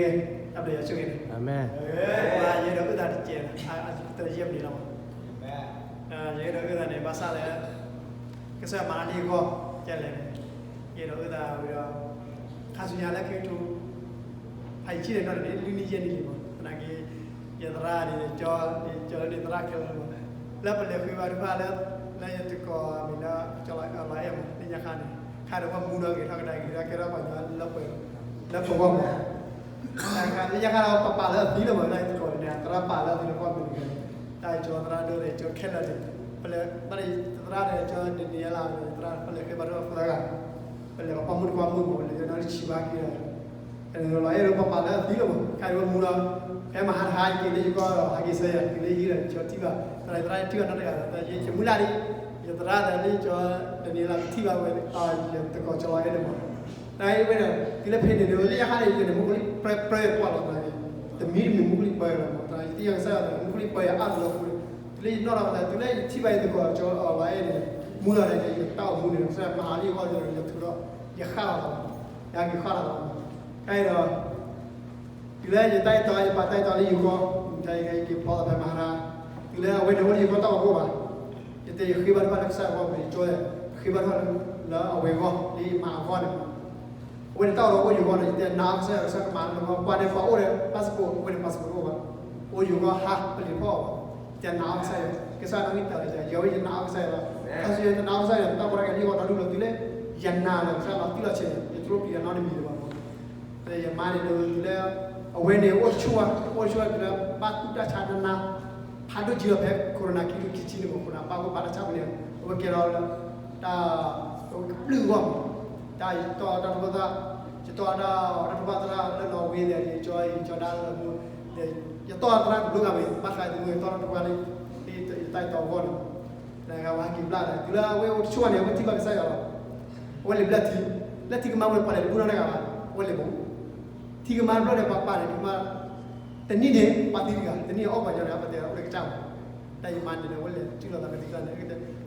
ကဲ, တၢ်ဘျုးယွၤဆိၣ်ဂ့ၤန့ၣ်, ယအဲၣ်ဒိးအုၣ်သးတကဲး, တယဲၢ်မံၤလီၤ. ယအဲၣ်ဒိးအုၣ်သးန့ၣ် ဘၣ်ဆၣ်လၢ ကစၢ်ယွၤမၤလၢယဂီၢ် ကဲလဲၣ်န့ၣ်, ယအဲၣ်ဒိးအုၣ်သးဝံၤဒီး ခါဆူညါလၢခံကထိ ဖးယံာ်ဆံးန့ၣ်နီၢ်န့ၣ် လွံၢ်နံၣ်ယဲၢ်နံၣ်လံမး, သနာ်က့ ယသရၣ်န့ၣ် ကၠီ, ကၠီလၢန့ၣ်သရၣ်ခဲလၢာ်မး, လၢပလဲၤဃ့ဘါထုကဖၣ်လၢ လၢယတံၤသကိးမံၤလၢ ကၠီလီၤအဲၣ်မး လၢညါခါန့ၣ် ခါဒီးပှၤမူဒီးဂ့ၤထီၣ်ကဒါက့ၤဒီးကဲထီၣ်ပှၤညီလၢပှဲၤ လၢပဂီၢ်မး, လၢညါခါဒီးပပာ်လၢအသံလီၤမး လၢယတံၤသကိးန့ၣ် သရၣ်ပာ်လၢအသံလၢကီၢ်မံၤန့ၣ်, တၢ်ကၠီသရၣ်ဒိၣ်န့ၣ် ကၠီခဲလၢာ်န့ၣ်, ပလဲၤဘၣ်န့ၣ် သရၣ်န့ၣ် ကၠီဒနံၤယဲလးန့ၣ် သရၣ်ပလဲၤဃ့ဘါထုကဖၣ်သၢဂၤ, ပလဲၤပှၤပိာ်မုၣ်တကွၢ်မုၣ်မး ပလဲၤကညီတဆံးဘၣ်က့ၤဒီး လီၤအဲၣ်ဒိးပပာ်လၢအသံလီၤမး, ခါဒီးပမူဒီး ဖဲမဟါတဟါယက့ၤလၢယကီၢ်ဒီး ဟးက့ၤဆၢယၤ က့ၤလၢဟံၣ်ဒီး ကၠီထံၣ်ဘၣ် သရၣ် သရၣ်ထံၣ်ဘၣ်နီတဂၤဒီး ယမုၢ်လၢ်လံ, ယသရၣ်ဒီးလၢကၠီဒနံၤယဲလး ကထံၣ်ဘၣ်ဝဲ ယတံၤသကိးကၠီလီၤအဲၣ်ဒိးမး, တၢ်အံၤဝဲဒီး တုၤလၢဖဲန့ၣ်ဒီး လၢညါခါန့ၣ် ယကန့ၣ်မူခိၣ်လံပြၢပြၢပှၢ်လီၤသနာ်က့, တမံၤတမံၤမူခိၣ်လံပၢလီၤမး, သနာ်က့ ယသ့ၣ်ညါကစၢ်ယွၤဒီး မူခိၣ်လံပၢယၤအါတလၢပူၤန့ၣ်, တုၤလၢယနီၣ်ထီၣ်သး တုၤလၢယထံၣ်ဘၣ်ယတံၤသကိးကၠီလီၤအဲၣ်န့ၣ်, မူလီၤန့ၣ် ယတၢ်အိၣ်မူန့ၣ် ကစၢ်ယွၤမၤဟးလၢယဂီၢ်ဒီး ယထုးဒီး ယဃၣ်လီၤသး, ယဟဲက့ၤဃၣ်လီၤသး, ခဲအံၤဒီး တုၤလၢယတၢ်အဲၣ်တီ ယပာ်တၢ်အဲၣ်တီလၢယဂီၢ်, ယက့ၤဖျီသးဖဲမဟါတဟါ, တုၤလၢအဝဲန့ၣ်အိၣ်လၢယဂီၢ်တၢ်အိၣ်ဖှိၣ်ဘၣ်, ယတဲယဃ့ဘါထုကဖၣ်လၢကစၢ်ယွၤအဂီၢ်မး ယကၠီ, ဃ့ဘါထုကဖၣ်လၢအဝဲအဂီၢ် လၢယမၤအဂီၢ်န့ၣ်, အဝဲန့ၣ်တၢ်အိၣ်ဒီးအိၣ်ယဂီၢ်န့ၣ် ယတဲနၤအီၤကစၢ်ယွၤ ကစၢ်ကမၤလၢနဂီၢ် ပှၤန့ၣ်ပှၤအိၣ်ဒီး passport အဝဲန့ၣ် passport တအိၣ်ဘၣ်, အိၣ်ယဂီၢ်ဟးပလံၤဖီၣ်အီၤဘၣ်, ယတဲနၤအီၤကစၢ်ယွၤ ကစၢ်နီၣ်ဂံၢ်တၢ်လၢယၤ ယဝဲယနာ်အီၤကစၢ်ယွၤလီၤ, ခါဆူညါယတနာ်အီၤကစၢ်ယွၤ တၢ်ကီတၢ်ခဲလၢယဂီၢ်ဒီဒူၣ်လီၤ တုၤလၢ ယနာ်လၢကစၢ်လီၤတံၢ်လီၤဆဲးန့ၣ် ယတလိၣ်ပျံၤယနီတမံၤလၢၤဘၣ်မး, ယမါန့ၣ်ဒီးတုၤလၢ အဝဲန့ၣ်အိၣ်တဆူၣ်ဝဲ အိၣ်တဆူၣ်ဝဲတုၤလၢဘၣ်တူၢ်တၢ်ဆါနးနး, ဖးဒိၣ်ကံလီၤဖဲ corona ခံကထိခံဆံန့ၣ်မး corona ဘၣ်ဝဲဘၣ်တၢ်ဆါပူၤန့ၣ် အဝဲကဲလီၤလၢ တၢ် ကပျုၢ်အဂီၢ်မး, တၢ်ယတီၢ်တၢ်ထီၣ်ဘၣ်သရၣ်, ယတီၢ်တၢ် တၢ်ထီၣ်ဘၣ်သရၣ်လၢနီၣ်ဝ့ဒီး ယကၠီအံၤ ယကၠီဒါလၢမူ, ယတီၢ်သရၣ်တဘျုးဂၤမ့ၢ် ဘၣ်ဃးယတမူ ယတီၢ်ထီၣ်တဝါလၢ ယတၢ်ယတီၢ်အဂီၢ်န့ၣ်, တဂၤဝဲဟဲက့ၤဘျၣ်ဒီး တုၤလၢအဝဲအိၣ်တဆူၣ်ဝဲန့ၣ် အဝဲထံၣ်ဘၣ်ကစၢ်ယွၤလီၤ, အဝဲလဲၤဘျၢထံ, လၢထံကမါဝဲပှၤလဲၤတဘူၣ်နီတဂၤဘၣ်, အဝဲလဲၤဘူး ထံကမါတဘျီန့ၣ် ပှၤပာ်န့ၣ် ထံကမါ တနံၣ်န့ၣ် ပှၤသံတဂၤ တနံၣ်အီၣ်ပှၤညီန့ၣ် ပှၤတဲအီၤအိၣ်လၢကစၢ်မး, တၢ်ယမါန့ၣ် အဝဲလဲၤထံၣ်လိာ်သးဖဲထံကျါန့ၣ်,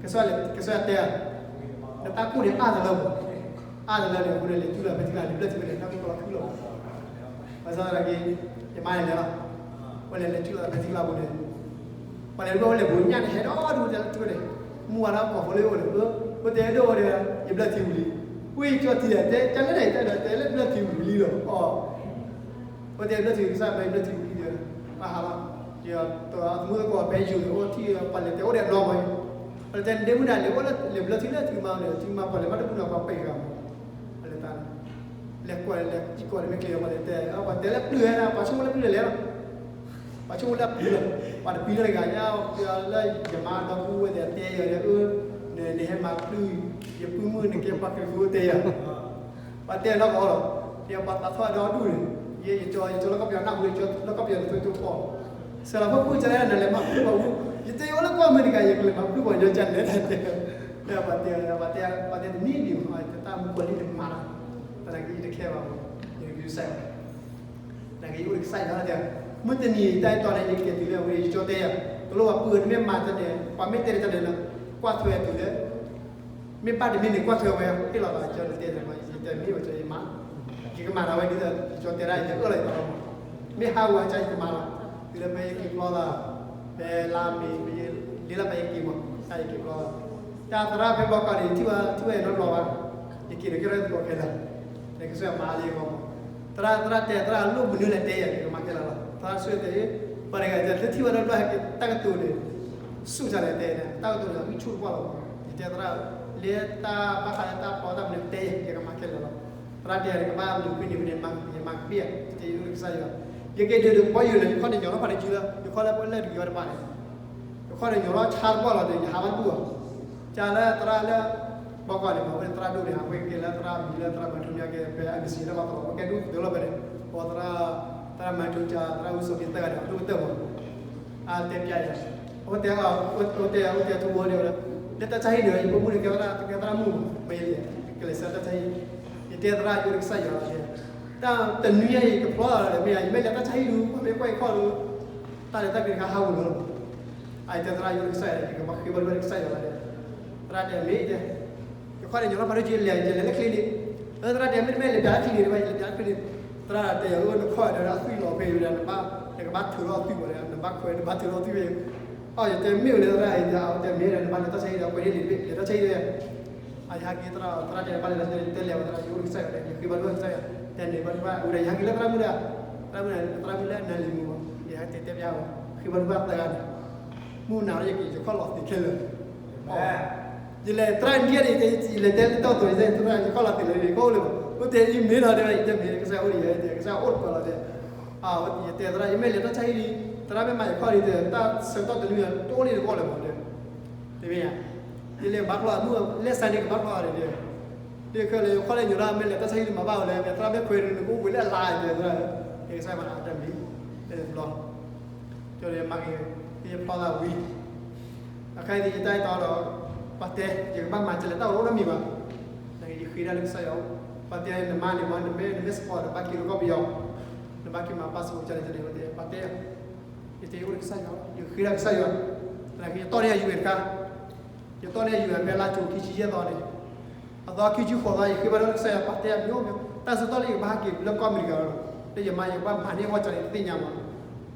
ကစၢ်ယွၤတဲအီၤ, နတၢ်ကိၢ်န့ၣ်အါတလၢမး, အါတလၢန့ၣ် အဃိန့ၣ် လဲၤထံၣ်လိာ်ဖဲထံကျါန့ၣ် ဘျၢထံဝဲန့ၣ် တၢ်ကိၢ်ကလီၤထူလီၤမး, ဘၣ်ဆၣ်သနာ်က့ ယမါန့ၣ်လဲၤလီၤ, အဝဲလဲၤလဲၤထံၣ်လိာ်သးဖဲထံကျါပူၤန့ၣ် ပှၤလဲၤတဘျီဝဲလဲၤဘူးညၣ်န့ၣ် ဟဲဒီဒူၣ်တဲလၢထံဝဲန့ၣ်, မူဝါဒၣ်ပှၤဖိလၢယအိၣ်န့ၣ်, အဝဲတဲဒိၣ်ဝဲဒီး ယဘျၢထံဝံၤလံ, ဝံယကၠီထံဒီး တဲတၢ်လၢန့ၣ် တဲဒီး တဲလၢဘျၢထံဝံၤလံလီၤ, အီ, အဝဲတဲဘျၢထံကစၢ်ဖဲယဘျၢထံဝံၤလံဒီး ပှၤဟးလီၤ, ယတမူသကိးဖဲယိၤန့ၣ် အိၣ်ထံၣ်ပှၤလဲၤတဲအိၣ်ဒီးနီၢ်ဝဲ, ပှၤလဲၤတဲဒ့မုၣ်ဒၣ်လဲၤအိၣ်လၢ လဲၤဘျၢထံလၢထံကမါန့ၣ် ထံကမါပှၤလဲၤဘၣ်တဘူၣ်နီၤ ပှၤပှဲၤဂၤမး, ပှၤလဲၤတၢ်န့ၣ် လဲၤကွၢ်လဲၤစံၣ်ကွၢ်န့ၣ် မ့ၢ်ကျဲၤပှၤလဲၤတဲ ပှၤတဲလၢပျုၢ်ဝဲဒၣ် ပှၤဆိကမိၣ်လၢပျုၢ်လဲၤလဲၤလီၤ, ပှၤဆိကမိၣ်လၢပျုၢ်လီၤ, ပှၤတပျုၢ်လၢတဂၤညါ လၢယမါဒီပုၢ်ဝဲၢ်သ့ၣ်တဲယၤဒီး အၢ န နဟဲမၤပျုၢ် ယပုၢ်မုၣ်နကဲပှၤခရံာ်ဖိတဲယၤ, ပှၤတဲနီၢ်ကီၢ်လီၤ, ယပှၤသးထီၣ်ဒီဒူၣ်န့ၣ် ယ ယကၠီ ယကၠီလၢကီၢ်ပယီၤနၢ်ဟူ ယကၠီလၢကီၢ်ပယီၤန့ၣ် သိတဖီၣ် စၢၤလီၤဖိဖုၣ်ကၠီလၢနလဲၤမၤပျုၢ်ပှၤဝူ ယတဲယအိၣ်လၢကီၢ်အမဲရကၤ ယကလဲၤမၤပျုၢ်ပှၤညီကၠီလဲၣ် တဲ ပှၤတဲ ပှၤတဲ ပှၤတဲတနံၣ်ဒံးမး တၢ်မူပှၤလံတမၤတၢ်, သနာ်က့ယတခဲဘၣ်မး, ယကဘျုးကစၢ်ယွၤ, သနာ်က့ယအိၣ်ဒီးကစၢ်ယွၤတဲ, မုၢ်တနံၤတၢ်အဲၣ်တီန့ၣ် ယကကဲတုၤလၢအဝဲ ယကၠီတဲယၤ, တလိၣ်ဘၣ်ပုၢ်ဧၢ နမ့ၢ်မၤတၢ်န့ၣ် ပှၤမ့ၢ်တဲတၢ်န့ၣ်လၢ ကွၢ်ထွဲတုၤလၢ မ့ၢ်ဘၣ်တမ့ၢ်န့ၣ် ကွၢ်ထွဲဝဲ ဟ့ၣ်လီၤသးကၠီန့ၣ်တဲန့ၣ် ယတဲမ့ၢ်ဝဲကၠီယမၤ, ယကမၤဒၣ်ဝဲဒ်သိး ယကၠီတဲဒၣ် ယအၢၣ်လီၤယသးလီၤမး, မ့ၢ်ဟးဂူာ်ဟးကၠီယကမၤလီၤ, တုၤလၢဖဲယက့ၤဖျီသး ဖဲလါမ့ၤ လံလါမ့ၤယက့ၤမး တၢ်ယက့ၤဖျီသး, တၢ်သရၣ်ဖဲဘီကီးန့ၣ် ထံၣ်ဝဲထံၣ်ဝဲနီတဘျီဘၣ်, ယက့ၤဒီးကဲထီၣ်သကိးခဲလၢာ်, လၢကစၢ်ယွၤမၤလၢယဂီၢ်မး, သရၣ် သရၣ်တဲ သရၣ်လိၣ်မနုၤလဲၣ်တဲယၤ ယကမၤခဲလၢာ်လီၤ, သရၣ်ဆၢတဲာ် ပှၤတဂၤတဲ လၢထံၣ်ဝဲနီတဘျီဟဲက့ၤတၢ်ကတိၤန့ၣ် ဆူၣ်စၢ်လဲၣ်တဲန့ၣ် တၢ်ကတိၤန့ၣ် အဂံၢ်ဆူၣ်တပှၢ်လီၤ, ယတဲသရၣ် လၢတၢ်ဘၣ်ဃးလၢတၢ်ပီတၢ်မနုၤတဲယၤ ယကမၤခဲလၢာ်လီၤ, သရၣ်တဲယၤ နကဘၣ်မနုၤဖဲန့ၣ်ဖဲန့ၣ် ယမၤကဘၣ်ယၤ ယတဲယိၤကစၢ်ယွၤ, ယက့ၤဒုးဒုးကဘီယူၤလၢ ယခီၣ်န့ၣ်ညီလီၤဖးတယုၢ်လၢ ယခီၣ်လၢပလၢဒုးယီၤတဘၣ်န့ၣ် ယခီၣ်န့ၣ်ညီလီၤဆါတပှၢ်လီၤန့ၣ် ယဟးဘၣ်တဘူၣ်ဘၣ်, ကၢ်လၢသရၣ်လၢ ဘီကီးန့ၣ် အဝဲသရၣ်ဒိၣ်န့ၣ် အဝဲကဲလၢသရၣ်မံၤလၢသရၣ်မၤထူညါကဲ ဖဲ အမ့ၢ်စံး လၢဘၣ်သီ အဝဲကဲဒိၣ်တုၤလီၤဖဲန့ၣ် အဝဲသရၣ် သရၣ်မၤထူကၢ် သရၣ်ဝံစိးက့သၢဂၤန့ၣ် အဒိၣ်ကတၢၢ်မး, အတဲပျဲယၤ, အဝဲတဲ အဝဲတဲ အဝဲတဲထူဘိန့ၣ် လၢတၢ်ဆါဟံၣ်န့ၣ် ယဖိမုၣ်န့ၣ် ကဲဝဲဒၣ် ကဲသရၣ်မုၣ်မး မ့ၢ်ယလဲၣ် ကလဲၤဆှၢတၢ်ဆါဟံၣ်, ယတဲသရၣ်ယိၤကစၢ်ယွၤလီၤ, တၢ်တနွံညါအံၤ ယကဖျီလီၤဒီး မ့ၢ်ယၤ ယမ့ၢ်လဲၤတၢ်ဆါဟံၣ်ဒုး ပှၤမ့ၢ်ကွၢ်ယခီၣ်ဒီး တၢ်လဲၤတၢ်က့ၤတခါဟးဂီၤလီၤ အတဲသရၣ်ယိၤကစၢ်ယွၤ ယကဘၣ်ဃ့ဘါထုကစၢ်ယွၤလီၤ, သရၣ်တဲမ့ၢ်တဲ, ယခီၣ်န့ၣ် ညီလီၤဖးဒိၣ်က့ၤလဲၤ ယလဲၤလၢချ့န့ၣ်, သရၣ်တဲမ့ၢ်တမ့ၢ်လဲၤပျးလၢချ့န့ၣ် တဘၣ်ယလဲၤပျးလၢချ့န့ၣ်, သရၣ်တဲယၤ အိၣ်နခီၣ်ဒီးအသွံၣ်လီၤဖဲဒီး နဘၣ်, နကဘၣ်ထုးလီၤသွံၣ်ဝဲဒီး နဘၣ်ခွဲး နဘၣ်ထုးလီၤသွံၣ်ဖဲ, အီ ယတဲမ့ၢ်ဝဲလၢသရၣ်အံၤ အဝဲတဲမ့ၢ်ဒီး နဘၣ်လဲၤတၢ်ဆါဟံၣ်ဒီး ပှဲၤန့ၣ်လံာ်တဘ့ၣ် လဲၤတၢ်ဆါဟံၣ်ဒီး, အယဟဲက့ၤသရၣ် သရၣ်တဲဘၣ်လဲၤတၢ်ဆါဟံၣ် တဲလဲၤဝဲသရၣ် ယအိၣ်ဒီးကစၢ်ယွၤဒီး ယဃ့ဘါထုကဖၣ်ကစၢ်ယွၤ တဲန့ၣ်ဘၣ်ထုကဖၣ်ဝံၤဒီး ယဟဲက့ၤလၢသရၣ်မုၣ်ဒီး, သရၣ်မုၣ်ဒီး သရၣ်မုၣ်လၢနလံၤမူၤမး ယဟဲတဲတဲပျၢ်ဝဲ ဃ့ဘါထုကဖၣ်သၢဂၤန့ၣ်, မုၢ်နၤလၢယက့ၤ ယခီၣ်လီၤသ့ခဲလၢာ် ယလဲၤသရၣ်ဒ်န့ၣ် ယလဲၤတဲလၢတီၢ်သိး ယတဲသရၣ် ယခီၣ်လီၤသ့လၢယကအိၣ်လၢၤဘၣ် အိၣ်တဲယမ့ၢ်ထီၣ်တဲဝဲ ယတဲမ့ၢ်ကစၢ်အိၣ်ဒီးယဲ ယတဲကစၢ်အိၣ်တပၤလီၤတဲ, ယတဲသရၣ် ယမ့ၢ်လဲၤတၢ်ဆါဟံၣ်လံ သရၣ်မ့ၢ်မၤယခီၣ်လံတဲ တၢ်ဆၢကတီၢ်တနွံတအိၣ်လၢယကအိၣ်လၢၤဘၣ်တဲ, တမ့ၢ်ဧါ, ယလဲၤဘါကျီးမုၢ် လဲၤစါန့ၣ်ကဘါကျီးန့ၣ်တဲ, ဒ်ခဲလၢာ်ယခီၣ်လၢညိးဒၣ် မ့ၢ်လဲၤတၢ်ဆါဟံၣ်လံမၤဘၣ်ဝဲလဲၣ် သရၣ်မ့ၢ်ခွဲးဒုးနကအိၣ်ဝဲလၢအလါတဲသရၣ်, ယကစၢ်မၤတၢ်တမံၤ, တဘျီ ကၠီန့ၣ်မၤက့ၤ ယဖျီသးဝံၤ, အခါအံၤယတၢ်အဲၣ်တီဒီး ပှၤတဲ ယကဘၣ်မၤကလဲၣ် တၢ်အိၣ်နီတမံၤဘၣ်, ယဃ့ဒၣ်လၢကစၢ်ယွၤ, ပှၤတဲနမါန့ၣ်မ့ၢ် နမ့ၢ် နမ့ၢ်စပီၤဒီး ဘၣ်က့ၤလၢကီၢ်ပယီၤ, နဘၣ်က့ၤမၤ passport ကလဲၣ်န့ၣ် ပှၤတဲ, ယတဲယအိၣ်ဒီးကစၢ်ယွၤ ယဃ့ဒၣ်ကစၢ်ယွၤ, ယတီၢ်န့ၢ်ယၤယွၤတခါ ယတီၢ်န့ၢ်ယွၤ ဖဲလါကၠိခံဆံယဲၢ်သီန့ၣ်, အသီခံဆံဃိးသီ ယဃ့ဘါထုကဖၣ်လၢကစၢ်ယွၤ ပှၤတဲအမျိုးမျိုး တၢ်ဆၢကတီၢ်လၢယကဘၣ်ဟဲက့ၤလၢကီၢ်အမဲရကၤလီၤ, လၢယမါယကဘၣ်မၤန့ၢ်အဂီၢ်ကလဲၣ်တသ့ၣ်ညါမး,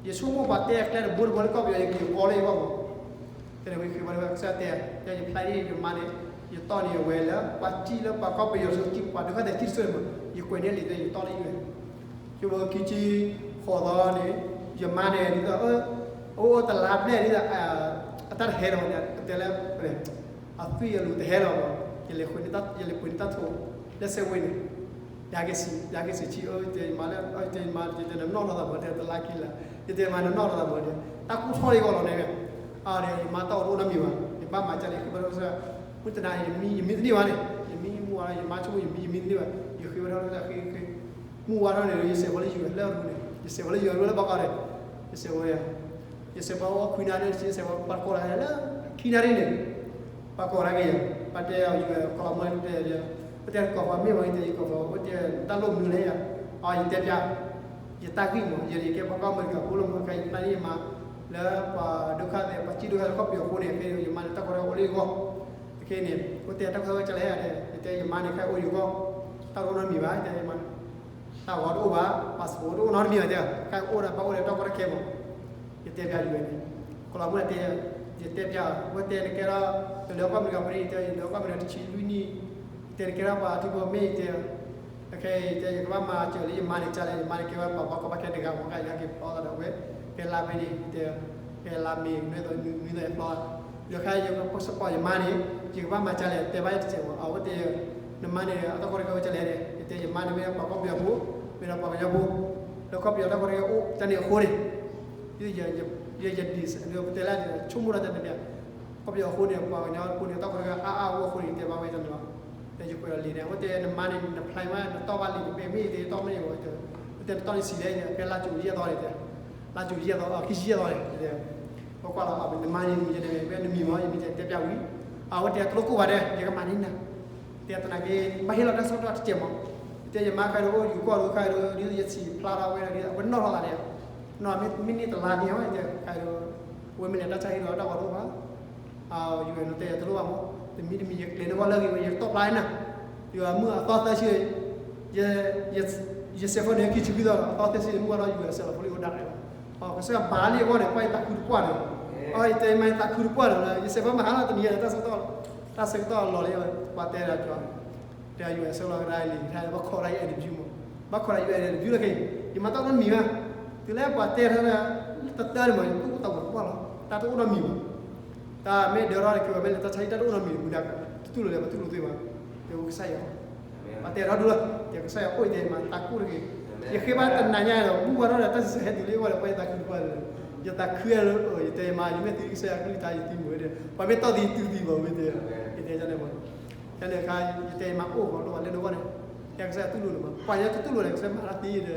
ယဆိကမိၣ်ပှၤတဲအကျဲတဘိတဘိလၢကီၢ်ပယီၤ ယက့ၤကီလၢယဂီၢ်မး, တဲန့ၣ်ဝံၤဃ့ဘါထုကဖၣ် ကစၢ်ယွၤတဲ, ယဖျါန့ၢ်ယမါန့ၣ်, ယတီၢ်န့ၢ်အဝဲလၢ ပှၤစံၣ်လၢပှၤကီၢ်ပယီၤ ပှၤဒုးခါသဲးစံၣ်တစိၢ်န့ၣ်မး, ယကွဲးန့ၢ်လံာ်တဲ ယတီၢ်လၢယွၤ ကၠိဘၢခံဆံဃိးသီန့ၣ်, ယမါန့ၣ် ဒ်သိး အအိၣ်တလါဘျဲၣ်ဒ်သိး အတၢ်တဟဲလီၤန့ၣ် ပတဲလၢ အသွံၣ်အလူၤတဟဲလီၤဘၣ်, ယလဲၤပှ့ၤန့ၢ်တၢ်ထိး လၢစဲးဝ့ၤန့ၣ်, ယက့ၤစံး, ယက့ၤစံးဆံး ယတဲယမါလၢ ယတဲယမါ ယတဲနနီၢ်ထီၣ်သးမး တဲတလါခံလါ, ယတဲမါနနီၢ်ထီၣ်သးမး တဲ, တၢ်ကူၣ်ထီၣ်လၢယဂီၢ်လီၤန့ၣ်, အါဒီး ယမါတၢ်အိၣ်တအိၣ်နီတမံၤဘၣ်, ယဘၣ်မၤကလဲၣ် ယဃ့ဘါထုကဖၣ်, မုၢ်တနၤ ယမံ ယမံတန့ၢ်ဘၣ်န့ၣ်, ယမံမူဝါဒီး ယမါဆိကမိၣ် ယမံ ယမံတန့ၢ်ဘၣ်, ယဃ့ဘါထုကဖၣ် ဃ့ ဃ့ မူဝါထီၣ်န့ၣ် ယစဲးဖိလၢယွၤလၢအရူန့ၣ်, ယစဲးဖိလၢယွၤလၢဘၣ်ကီးန့ၣ်, ယစဲးဖိယၤ, ယစဲးဖိအိၣ်ခွံနၣ်ရံၣ် ယစဲးဖိပှၤကိးဂၤလၢ ခံနၣ်ရံၣ်န့ၣ်, ပှၤကိးဂၤက့ၤယၤ, ပှၤတဲအီၤယွၤ ကီၢ်လီၤမၢ်တဲ, ပတဲကိးပှၤမ့ၢ်ဝဲ ယတဲယကိးပှၤ ပတဲတၢ်လိၣ်မနုၤလဲၣ်ယၤ, အီ ယတဲပျၢ်, ယတၢ်ဂံၢ်မး ယကဲပှၤကီၢ်အမဲရကၤဖိလီၤမး ခဲအံၤဖျါန့ၢ်ယမါ လၢပှၤဒုးခါသဲး ပှၤစံၣ်ဒုးခါသဲးလၢကီၢ်ပယီၤအဃိန့ၣ် ခဲအံၤယမါန့ၣ် တၢ်ကီတၢ်ခဲအိၣ်လၢယဂီၢ်, ခဲအံၤန့ၣ် အိၣ်တဲတၢ်ကီတၢ်ခဲကလဲၣ်ယၤန့ၣ် ယတဲယမါန့ၣ် ခဲအံၤအိၣ်ယဂီၢ်, တၢ်တအိၣ်နီတမံၤဘၣ် ယတဲယမါန့ၣ်, တၢ်ဂီၤတအိၣ်ဘၣ် passport တအိၣ်နီတမံၤဘၣ်တဲ, ခဲအံၤအိၣ်ဒီးဘၣ်အိၣ်ဒီးတၢ်ကီတၢ်ခဲမး, ယတဲပျၢ်ယွၤန့ၣ်, ကီၢ်လီၤမၢ်တဲ, ယတဲပျၢ် ဝဲတဲနကဲထီၣ် တလၢကီၢ်အမဲရကၤဖိန့ၣ် ယတဲ ယလၢကီၢ်အမဲရကၤတဆံလွံၢ်နံၣ်, ယတဲနကဲထီၣ်ပှၤထံဖိမ့ၢ်ယတဲ အခဲအံၤတဲ ယကဘၣ်မၤစၢၤလၢယမါန့ၣ် ကလဲၣ် ယမါန့ၣ် ကဲဝဲပှၤဘၣ်ကီဘၣ်ခဲတဂၤမး ကယၤက့ၤဖျီသးဒီးဝဲ, ဖဲလါဖဲန့ၣ် တဲ, ဖဲလါမ့ၤ နွံသီ နွံသီယဖျီ, ဒီးခဲအံၤ ယက passport ယမါန့ၣ် ယကဘၣ်မၤကလဲၣ် တဲဘၣ်ယတစဲးမး အဝဲတဲ, နမါန့ၣ် အတၢ်ကီတၢ်ခဲအိၣ်ကလဲၣ်န့ၣ် ယတဲယမါန့ၣ် မ့ၢ်ပှၤကီၢ်ပယီၤဖိ, မ့ၢ်ဒီးပှၤကညီဖိ, လၢကီၢ်ပယီၤတၢ်ကီတၢ်ခဲအိၣ်တၢ်န့ၣ်အဃိန့ၣ်, ယ ယ ယ ယ ပတဲလၢ ဆိကမိၣ်ဒီးတၢ်န့ၣ်မ့ၢ် ကီၢ်ပယီၤအဃိန့ၣ် ပှၤကညီဖိန့ၣ် တၢ်ကီတၢ်ခဲအါအါအဃိန့ၣ် ယတဲဘၣ်ဝဲတၢ်န့ၣ်လီၤ. ဒီးယကွဲးဒီးလံာ်န့ၣ် အဝဲတဲနမါန့ၣ် နဖျါမး နတီၢ်ဘၣ်လံာ်တဘ့ၣ်မ့ၢ်ယတဲတီၢ်မ့ၢ်န့ၣ် အဝဲတဲ, အဝဲတဲနတီၢ်န့ၣ်ဆံးလဲၣ် ဖဲလါကၠိယဲၢ်သီန့ၣ်တဲ, လါကၠိယဲၢ်သီ ခံဆံယဲၢ်သီန့ၣ်တဲ, ပကွၢ်လီၤ နမါန့ၣ်မံၤယဲန့ၣ် ဖဲနမံၤမး ယမံၤတဲတဲပျၢ်ဝံၤ, အဝဲတဲတလိၣ်ကိၢ်ဘၣ်ဒီး ယကမၤန့ၢ်နၤ တဲသနာ်က့ ဘၣ်ဟ့ၣ်လီၤတၢ်ဆၢကတီၢ်တစဲးမး, တဲယမါခဲအံၤ အိၣ်ယူၤကီၢ်ဒီးခဲအံၤဒီး ဒ်ယစံးဖျါထီၣ်ဝဲဒီး အဝဲနီၣ်ထီၣ်သးန့ၣ်, နီၢ်မ့ၢ်န့ၢ်တလါန့ၣ်ဝဲတဲ ခဲအံၤဒီး အဝဲမ့ၢ်လဲၤတၢ်ဆါဟံၣ်ဒီးတၢ်ဂီၤတအိၣ်ဘၣ်, ယွၤန့ၣ်တဲယတလိၣ်ဘၣ်မး, တမံၤတမံၤ ယကျဲၤန့ၢ်ဂီၢ်လၢအဂ့ၤဝဲ ယကတီၢ်ဖျါန့ၢ်နၤ, ယွၤမုၢ်အသီသၢဆံ ယ ယစဲးဖိန့ၣ် ခံဆံခွံသီဒီး အသီသၢဆံန့ၣ် မုၢ်ဝါထီၣ် ယွၤဆဲးလီၤဖိလံၤအိၣ်ဒၣ်လဲာ်လီၤ, ကစၢ်ယွၤမၤလံအဂီၢ်န့ၣ် ပှၤယသးခုတပှၢ်န့ၣ်, အီ ယတဲမါယသးခုတပှၢ်န့ၣ် ယစဲးဖိမၤဟါလီၤတနံၤ တၢ်ဆၢကတီၢ် တၢ်ဆၢကတီၢ်လီၤလံ, ပှၤတဲဒီးကၠီ တဲယွၤဆဲးလီၤကဒါလံ ဘၣ်ခိးဒီးယ interview မး, ဘၣ်ခိးဒီးယ interview လၢခဲအံၤ ယမၤတၢ်တအိၣ်နီတမံၤဘၣ်, တုၤလၢပှၤတဲထီၣ်တၢ်တတၢန့ၣ်မး ယတူၢ်တၢ်ဝဲတပှၢ်လီၤ, တၢ်တအိၣ်နီတမံၤဘၣ်, တၢ်မ့ၢ်ဒၢထီၣ်န့ၣ် က့ၤဝဲမ့ၢ်လဲၤတၢ်ဆါဟံၣ် တၢ်တအိၣ်နီတမံၤ မူဒါ တတူၢ်လိာ်လၢပတူၢ်လိာ်သ့ဘၣ်, တဲအိၣ်ကစၢ်ယွၤ ပှၤတဲထီၣ်ဒိလီၤ, ယကစၢ်ယွၤအိၣ်ယတဲမါ သးကိၢ်တဂ့ၤ, ယဃ့ဘါတနၤညါဒီး မုၢ်ဝါထီၣ်ဒီး တၢ်စံးဆၢဟဲတုၤလံဝဲဒီး ပှၤယသးခုတပှၢ်လၢ, ယသးခုလၢ ယတဲမါ ယမ့ၢ်သံကစၢ်ယွၤကလုၢ်ကထါ ယသံမုာ်ဝဲဒီး ပှၤမ့ၢ်တီၢ်သံတုၤသံဘၣ်ဝဲတဲ, ယတဲန့ၣ်မး, ယတဲန့ၣ်ခါ ယတဲမါအိၣ်ဂီၤလိၣ်ဘၣ်လၢနဂီၢ်န့ၣ်, ယကစၢ်ယွၤတူၢ်လိာ်လၢၤမး ပှၤယကတူၢ်လိာ်န့ၣ် ကစၢ်မၤတၢ်သံဒီး, တဲ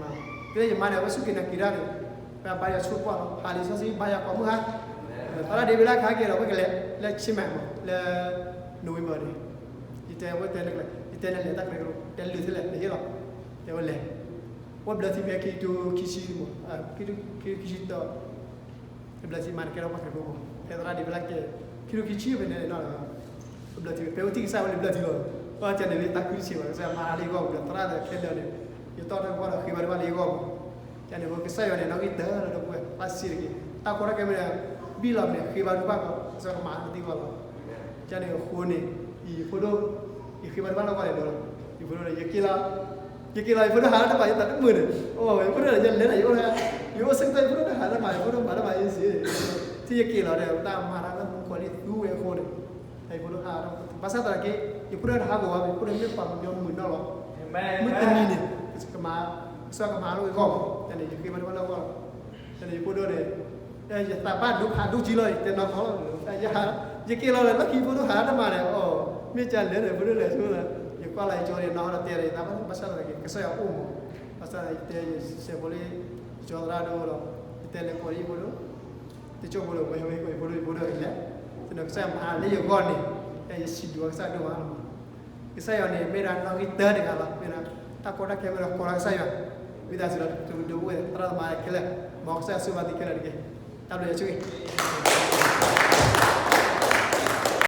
မါ, တဲယမါန့ၣ် အဝဲစူၢ်က့ၤနာ်က့ၤတၢ်န့ၣ်, ပဘါယွၤဆိၣ်ပှၢ်လီၤ ဟးလံာ်စီဆှံဘါယွၤကိးမုၢ်ဟါ, သရၣ်ဒ့ဝံးလၢခါက့ၤဒီး ဝဲကလဲၤ လၢဆံမဲာ်မး လၢ November န့ၣ်, ယတဲဝဲတဲနကလဲၤ ယတဲနလဲၤတၢ်ကရၢကရိ တဲလုၢ်ထဲလဲၣ် နဟ့ၣ်လီၤ, တဲဝဲလဲၤ, ဝဲဘျၢထံဖဲခံကထိခံဆံမး, ခံကထိခံဆံတၢ ဘျၢထံမးန့ၣ် ကဲထီၣ်ပှၤခရံာ်ဖိမး ဖဲသရၣ်ဒ့ဝံးလၢကဲ, ခံကထိခံဆံဖဲန့ၣ်နီၤ, ဘျၢထံ ဖဲဝဲထံၣ်ကစၢ်ဝဲလၢဘျၢထံလီၤ, ပှၤကန့ၣ်လၢတၢ်ခုတဆံးဘၣ် ကစၢ်မၤလၢဂီၢ်ဝံၤဒီး သရၣ်ဒီးခဲလၢာ်န့ၣ်, ယတီၢ်တၢ်ကပၤဒီးဃ့ဘါထုကဖၣ်လၢယဂီၢ်မး, ကန့ၣ်အဃိကစၢ်ယွၤန့ၣ် နီၣ်ဂံၢ်တၢလီၤဒီပုၢ်ဝဲၢ် ဘၣ်စံးတက့ၢ်, တၢ်ကီတၢ်ခဲမ့ၢ်ဒီး ဘံၣ်လီၤမ့ၢ်ဃ့ဘါထုကဖၣ်ကီး ကစၢ်ကမၤလၢသုဂီၢ်လီၤ. ကန့ၣ်အဃိန့ၣ် ယဖိဒိၣ် ယဃ့ဘါထုကဖၣ်လၢဂီၢ်န့ၣ်ဒီး ယဖိဒိၣ်န့ၣ် ယက့ၤလီၤ, ယက့ၤလီၤ ယဖိဒိၣ်ဟးလၢတၢ်မၤယသးတမုာ်န့ၣ်, အိ ယဖိဒိၣ်န့ၣ် ယလဲၤန့ၣ် ယအိၣ်, ယအိၣ်ဆၢကတီၢ် ယဖိဒိၣ်တဟးလၢမၤ ယဖိဒိၣ်မၤတၢ်မၤအ့စ့ၢ်, ထံၣ်ယက့ၤလီၤဒီး တၢ်မၤတၢ်လၢမူကီၢ်လံသူဝဲအဃိန့ၣ် ယဖိဒိၣ်ဟး, ဘၣ်ဆၣ်သနာ်က့ ယဖိဒိၣ်တဟးဂီၤဘၣ် ယဖိဒိၣ်မ့ၢ်ပှၤကညီမုာ်နီၢ်လီၤ. မုၢ်တနံၤန့ၣ် ကမၤ, ကစၢ်ကမၤလၢယဂီၢ်မး, တၢ်န့ၣ် ယဃ့ဘါထုကဖၣ်လၢဂီၢ်လီၤ. တၢ်န့ၣ် ယဖိဒိၣ်န့ၣ် ယသးဘၣ်ဒိဖးဒိၣ်ကံလီၤ ယတဲနီၢ်ခီလီၤ, ယဟး, ယက့ၤလီၤဒီး လၢခံဖိဒိၣ်ဟးတၢ်မၤန့ၣ် အိ မ့ၢ်ကလဲၤန့ၣ် ဖိဒိၣ်လဲၤဆိလီၤ, ယကွၢ်လီၤယကၠီန့ၣ် နီၢ်ခီဒီးတဲဒီး ယသးဘၣ်ဒိ ဘၣ်ဆၣ်သနာ်က့ ကစၢ်ယွၤအိၣ်မး, ဘၣ်ဆၣ်ယတဲယစဲးဖိလၢ ယကၠီသရၣ်ဒိၣ်ဒီး ယတဲလဲၤကိးယဖိဒိၣ် တကၠိဖိဒီး ဝဲဝဲကိးယဖိဒိၣ် ယဖိဒိၣ်လဲၤ, သနာ်က့ကစၢ်ယွၤမၤလၢယဂီၢ်န့ၣ် ယစံးဘျုးဘၣ်ကစၢ်ဒိၣ်မးလီၤ. ကစၢ်ယွၤန့ၣ် မ့ၢ်ဒၣ်နီၣ်ဂံၢ်တၢတဂၤလီၤ, မ့ၢ်ဒၣ် တၢ်ကီတၢ်ခဲမ့ၢ်ဒီး ကိးလီၤကစၢ်ယွၤ, ဝံသးစူၤလီၤ တဒိဝဲၢ်သရၣ်သမါခဲလၢာ်, မ်ကစၢ်ယွၤဆိၣ်ဂ့ၤဘၣ်သုခဲလၢာ်တက့ၢ်. တၢ်ဘျုးယဆိၣ်ဂ့ၤ